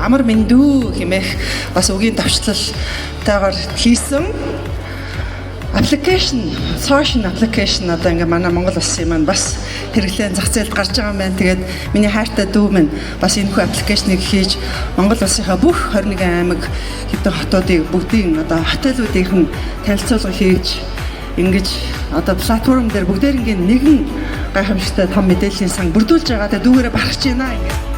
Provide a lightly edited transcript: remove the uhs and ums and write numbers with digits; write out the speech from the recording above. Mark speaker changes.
Speaker 1: Амар мэнд үү хэмээх бас үгийн товчлолтойгоор хийсэн application, social application одоо ингээ манай Монгол улсын маань бас хэрэглээн зах зээлд гарч байгаа юм байна. Тэгээд миний хайртай дүү минь бас энэхүү application ыг хийж Монгол улсынхаа бүх 21 аймаг, хэдэн хотуудыг, бүгдийн одоо хотелуудынх нь танилцуулга хийж, ингэж одоо платформ дээр бүгдээрингийн нэгэн гайхамшигтай том мэдээллийн сан бүрдүүлж байгаа. Тэгээд дүүгээрээ барах гэж байна. Ингээд.